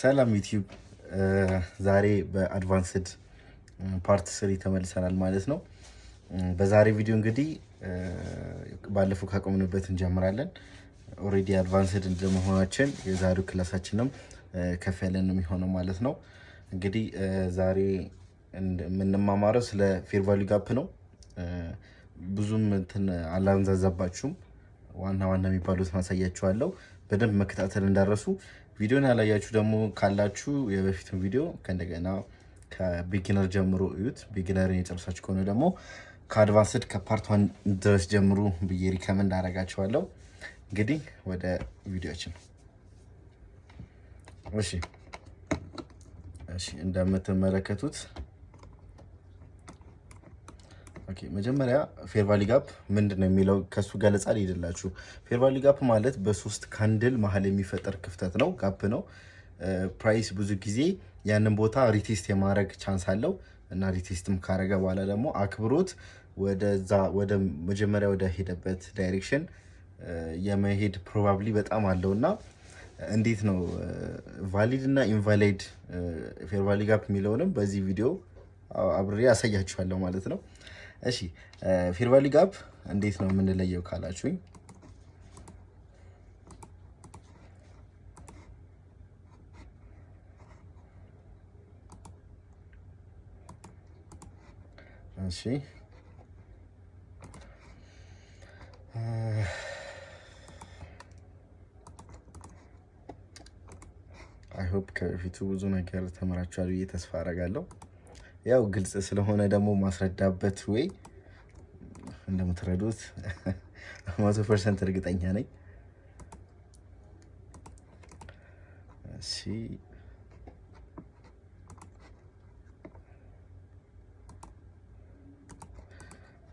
ሰላም ዩቲዩብ፣ ዛሬ በ advanced part 3 ተመልሰናል ማለት ነው። በዛሬ ቪዲዮ እንግዲህ ባለፈው ካቆምንበት እንጀምራለን። Already advanced እንደመሆናችን የዛሬው class ኣችንም ከፍ ያለ ነው የሚሆነው ማለት ነው። እንግዲህ ዛሬ የምንማማረው ስለ fair value gap ነው። ብዙም እንትን አላንዛዛባችሁም። ዋና ዋና የሚባሉትን አሳያችኋለሁ። በደንብ መከታተል እንዳትረሱ። ቪዲዮን ያላያችሁ ደግሞ ካላችሁ የበፊቱን ቪዲዮ ከእንደገና ከ beginner ጀምሮ እዩት። Beginner ን የጨረሳችሁ ከሆነ ደግሞ ከ advanced ከ part 1 ድረስ ጀምሩ ብዬ recommend አደርጋችኋለሁ። እንግዲህ ወደ ቪዲዮችን። እሺ፣ እንደምትመለከቱት okay፣ መጀመሪያ fair value gap ምንድን ነው የሚለው ከሱ ገለጻ ልሂድላችሁ። Fair value gap ማለት በሶስት candle መሀል የሚፈጠር ክፍተት ነው፣ gap ነው። Price ብዙ ጊዜ ያንን ቦታ retest የማድረግ chance አለው እና retest ም ካረገ በኋላ ደግሞ አክብሮት ወደዛ ወደ መጀመሪያ ወደ ሄደበት direction የመሄድ probability በጣም አለው። እና እንዴት ነው valid እና invalid fair value gap የሚለውንም በዚህ ቪዲዮ አብሬ አሳያችኋለሁ ማለት ነው። እሺ፣ fair value gap እንዴት ነው የምንለየው ካላችሁኝ፣ እሺ፣ I hope ከበፊቱ ብዙ ነገር ተምራችኋል ብዬ ተስፋ አደርጋለሁ። ያው ግልጽ ስለሆነ ደግሞ ማስረዳበት way እንደምትረዱት 100% እርግጠኛ ነኝ። እሺ፣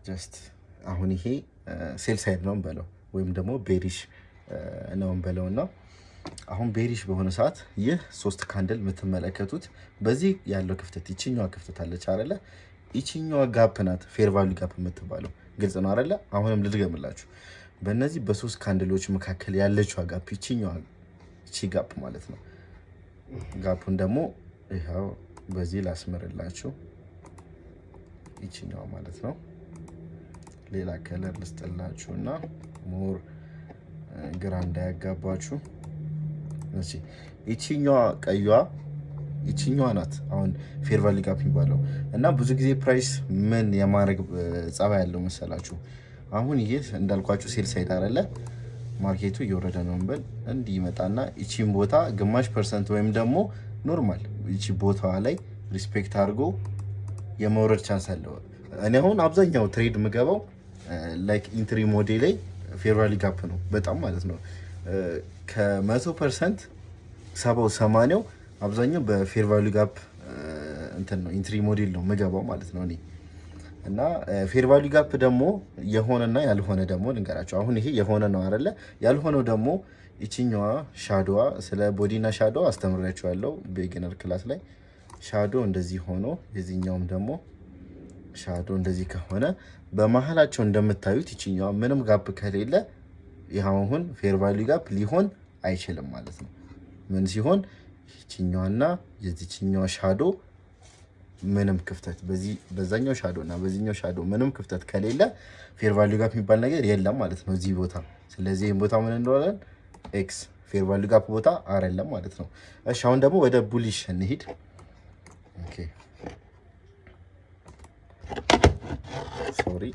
just አሁን ይሄ sell side ነው እንበለው ወይም ደግሞ bearish ነው እንበለው እና አሁን bearish በሆነ ሰዓት ይህ ሶስት candle የምትመለከቱት በዚህ ያለው ክፍተት፣ ይችኛዋ ክፍተት አለች አይደለ? ይችኛዋ gap ናት fair value gap የምትባለው። ግልጽ ነው አይደለ? አሁንም ልድገምላችሁ። በእነዚህ በሶስት candle ኦች መካከል ያለችዋ gap ይችኛዋ፣ ይቺ gap ማለት ነው። Gap ኡን ደግሞ ይኸው በዚህ ላስምርላችሁ። ይችኛዋ ማለት ነው። ሌላ color ልስጥላችሁ እና more ግራ እንዳያጋባችሁ። እሺ፣ ይችኛዋ ቀዩዋ ይችኛዋ ናት አሁን fair value gap የሚባለው። እና ብዙ ጊዜ price ምን የማድረግ ጸባይ ያለው መሰላችሁ? አሁን ይህ እንዳልኳችሁ sell side አይደለ? Market ኡ እየወረደ ነው እንበል። እንዲህ ይመጣና ይቺን ቦታ ግማሽ percent ወይም ደግሞ normal ይቺ ቦታዋ ላይ respect አድርጎ የመውረድ chance አለው። እኔ አሁን አብዛኛው trade የምገባው like entry model ላይ fair value gap ነው በጣም ማለት ነው። ከ100% 70ው 80ው አብዛኛው በ fair value gap እንትን ነው፣ entry model ነው ምገባው ማለት ነው እኔ። እና fair value gap ደግሞ የሆነና ያልሆነ ደግሞ ልንገራችሁ። አሁን ይሄ የሆነ ነው አይደለ? ያልሆነው ደግሞ ይችኛዋ shadow ዋ፣ ስለ body ና shadow አስተምሬያችኋለሁ beginner class ላይ። Shadow እንደዚህ ሆኖ የዚህኛውም ደግሞ shadow እንደዚህ ከሆነ በመሀላቸው እንደምታዩት ይችኛዋ ምንም gap ከሌለ ይህ አሁን fair value gap ሊሆን አይችልም ማለት ነው። ምን ሲሆን? ይችኛዋና የዚችኛዋ shadow ምንም ክፍተት፣ በዚህ በዛኛው shadow እና በዚህኛው shadow ምንም ክፍተት ከሌለ fair value gap የሚባል ነገር የለም ማለት ነው እዚህ ቦታ። ስለዚህ ይህን ቦታ ምን እንለዋለን? X፣ fair value gap ቦታ አይደለም ማለት ነው። እሺ፣ አሁን ደግሞ ወደ bullish እንሂድ። Okay, sorry።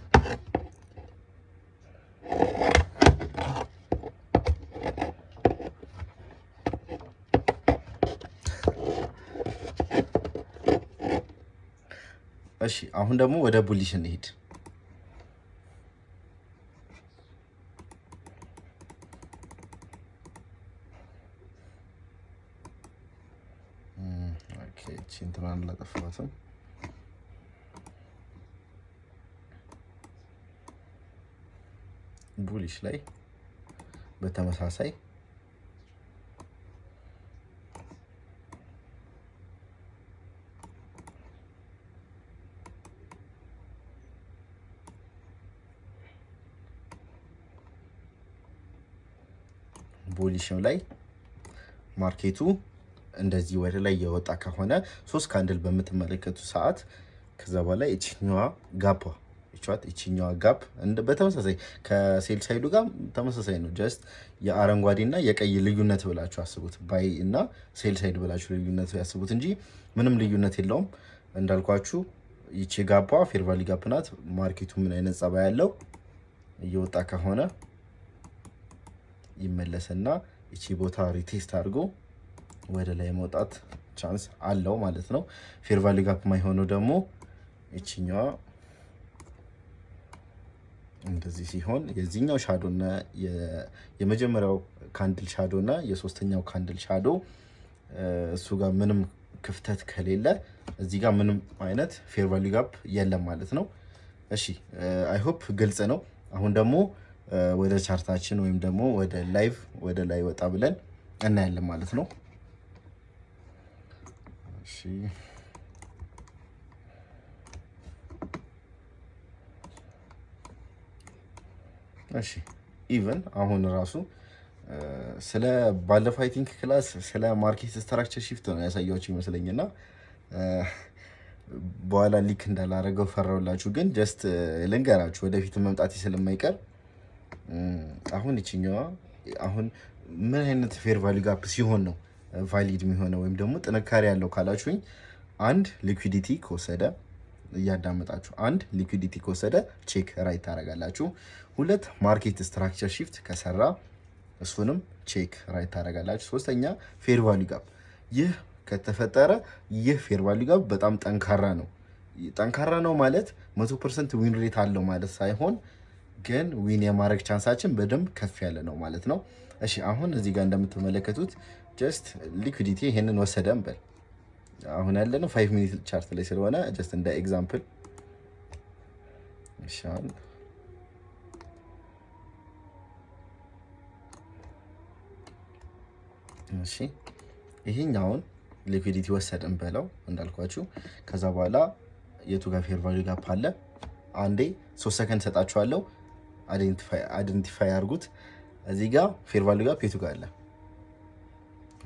እሺ፣ አሁን ደግሞ ወደ bullish እንሂድ። Okay፣ እቺ እንትኗን አላጠፋኋትም። Bullish ላይ በተመሳሳይ bullish ላይ market ኡ እንደዚህ ወደ ላይ የወጣ ከሆነ ሶስት candle በምትመለከቱ ሰዓት፣ ከዛ በኋላ ይችኛዋ gap ይቿት፣ ይችኛዋ gap በተመሳሳይ ከ sell side ኡ ጋር ተመሳሳይ ነው። Just የአረንጓዴ እና የቀይ ልዩነት ብላችሁ አስቡት። Buy እና sell side ብላችሁ ልዩነት ያስቡት እንጂ ምንም ልዩነት የለውም። እንዳልኳችሁ ይቺ gap ዋ fair value gap ናት። Market ኡ ምን አይነት ጸባይ ያለው እየወጣ ከሆነ ይመለስና ይቺ ቦታ retest አድርጎ ወደ ላይ መውጣት chance አለው ማለት ነው። Fair value gap ማይሆነው ደግሞ ይችኛዋ እንደዚህ ሲሆን የዚህኛው shadow እና የመጀመሪያው candle shadow እና የሶስተኛው candle shadow እሱ ጋር ምንም ክፍተት ከሌለ እዚህ ጋር ምንም አይነት fair value gap የለም ማለት ነው። እሺ፣ I hope ግልጽ ነው። አሁን ደግሞ ወደ chart ኣችን ወይም ደግሞ ወደ live ወደ ላይ ወጣ ብለን እናያለን ማለት ነው። እሺ፣ even አሁን ራሱ ስለ ባለፈው I think class ስለ market structure shift ነው ያሳያችሁ ይመስለኝና በኋላ leak እንዳላረገው ፈራውላችሁ። ግን just ልንገራችሁ ወደፊት መምጣት ስለማይቀር። አሁን ይችኛዋ አሁን ምን አይነት fair value gap ሲሆን ነው valid የሚሆነው ወይም ደግሞ ጥንካሬ ያለው ካላችሁኝ፣ አንድ liquidity ከወሰደ፣ እያዳመጣችሁ፣ አንድ liquidity ከወሰደ check right ታደርጋላችሁ። ሁለት market structure shift ከሰራ እሱንም check right ታደርጋላችሁ። ሶስተኛ fair value gap። ይህ ከተፈጠረ ይህ fair value gap በጣም ጠንካራ ነው። ጠንካራ ነው ማለት 100% win rate አለው ማለት ሳይሆን ግን win የማድረግ chance ኣችን በደንብ ከፍ ያለ ነው ማለት ነው። እሺ፣ አሁን እዚህ ጋር እንደምትመለከቱት just liquidity ይሄንን ወሰደ እንበል። አሁን ያለነው 5 minute chart ላይ ስለሆነ just እንደ example። እሺ፣ አሁን እሺ ይሄኛውን liquidity ወሰድን በለው እንዳልኳችሁ። ከዛ በኋላ የቱ ጋር fair value gap አለ? አንዴ 3 ሰከንድ ሰጣችኋለሁ። Identify አድርጉት። እዚህ ጋር fair value gap የቱ ጋር አለ?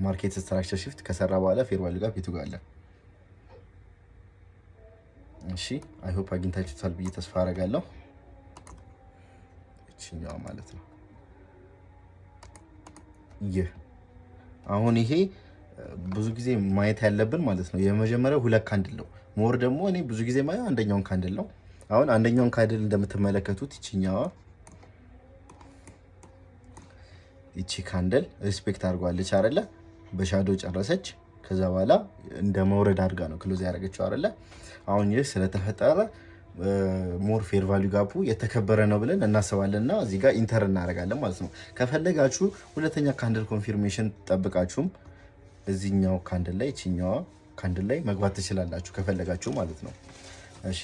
Market structure shift ከሰራ በኋላ fair value gap የቱ ጋር አለ? እሺ፣ I hope አግኝታችሁታል ብዬ ተስፋ አደርጋለሁ። እችኛዋ ማለት ነው። ይህ አሁን ይሄ ብዙ ጊዜ ማየት ያለብን ማለት ነው የመጀመሪያው ሁለት candle ነው። More ደግሞ እኔ ብዙ ጊዜ ማየው አንደኛውን candle ነው። አሁን አንደኛውን candle እንደምትመለከቱት ይችኛዋ ይቺ candle respect አድርጓለች አይደለ? በ shadow ጨረሰች። ከዛ በኋላ እንደ መውረድ አድርጋ ነው close ያደረገችው አይደለ? አሁን ይህ ስለተፈጠረ more fair value gap ኡ የተከበረ ነው ብለን እናስባለን እና እዚህ ጋር enter እናደርጋለን ማለት ነው። ከፈለጋችሁ ሁለተኛ candle confirmation ጠብቃችሁም እዚኛው candle ላይ፣ ይችኛዋ candle ላይ መግባት ትችላላችሁ ከፈለጋችሁ ማለት ነው። እሺ፣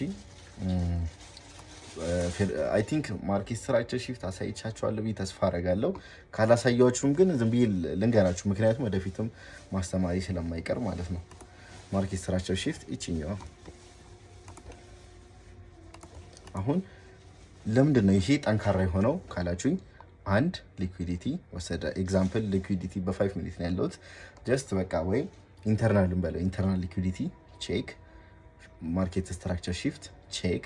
I think market structure shift አሳይቻችኋለሁ ብዬ ተስፋ አደርጋለሁ። ካላሳያችሁም ግን ዝም ብዬ ልንገራችሁ፣ ምክንያቱም ወደፊትም ማስተማሪ ስለማይቀር ማለት ነው። Market structure shift ይችኛዋ። አሁን ለምንድን ነው ይሄ ጠንካራ የሆነው ካላችሁኝ፣ አንድ liquidity ወሰደ። Example liquidity በ 5 minute ነው ያለሁት። Just በቃ ወይም internal እንበለው፣ internal liquidity check፣ market structure shift check፣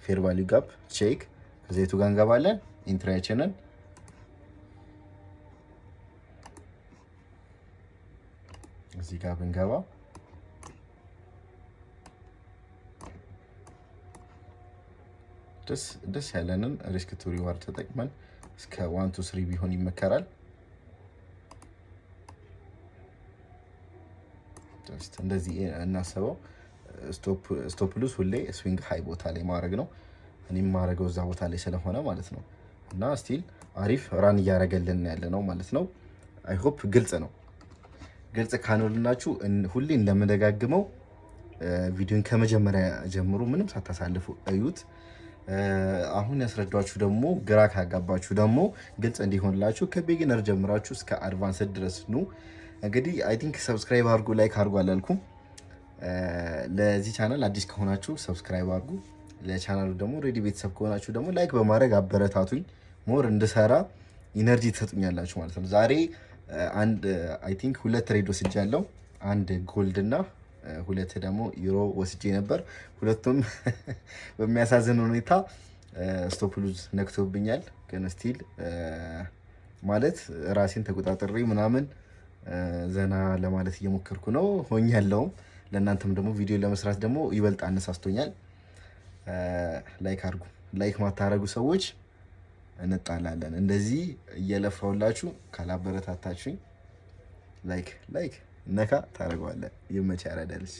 fair value gap check። ከዛ የቱ ጋር እንገባለን? Entry ያችንን እዚህ ጋር ብንገባ ደስ ያለንን risk to reward ተጠቅመን እስከ 1 to 3 ቢሆን ይመከራል። እንደዚህ እናስበው። Stop loss ሁሌ swing high ቦታ ላይ ማድረግ ነው። እኔም ማድረገው እዛ ቦታ ላይ ስለሆነ ማለት ነው። እና still አሪፍ run እያደረገልን ያለ ነው ማለት ነው። I hope ግልጽ ነው። ግልጽ ካልሆነላችሁ ሁሌ እንደምደጋግመው ቪዲዮን ከመጀመሪያ ጀምሮ ምንም ሳታሳልፉ እዩት። አሁን ያስረዷችሁ ደግሞ ግራ ካጋባችሁ ደግሞ ግልጽ እንዲሆንላችሁ ከ beginner ጀምራችሁ እስከ advanced ድረስ ኑ። እንግዲህ I think subscribe አድርጉ፣ like አድርጉ አላልኩም። ለዚህ ቻናል አዲስ ከሆናችሁ subscribe አድርጉ። ለቻናሉ ደግሞ already ቤተሰብ ከሆናችሁ ደግሞ like በማድረግ አበረታቱኝ። More እንድሰራ energy ትሰጡኛላችሁ ማለት ነው። ዛሬ አንድ I think ሁለት trade ወስጃለሁ። አንድ gold እና ሁለት ደግሞ ዩሮ ወስጄ ነበር። ሁለቱም በሚያሳዝን ሁኔታ stop loss ነክቶብኛል። ግን still ማለት ራሴን ተቆጣጥሬ ምናምን ዘና ለማለት እየሞከርኩ ነው ሆኛለሁም። ለእናንተም ደግሞ ቪዲዮ ለመስራት ደግሞ ይበልጥ አነሳስቶኛል። Like አድርጉ። Like ማታረጉ ሰዎች እንጣላለን። እንደዚህ እየለፋሁላችሁ ካላበረታታችሁኝ like like ነካ ታደርገዋለህ። ይመች ያረዳልች።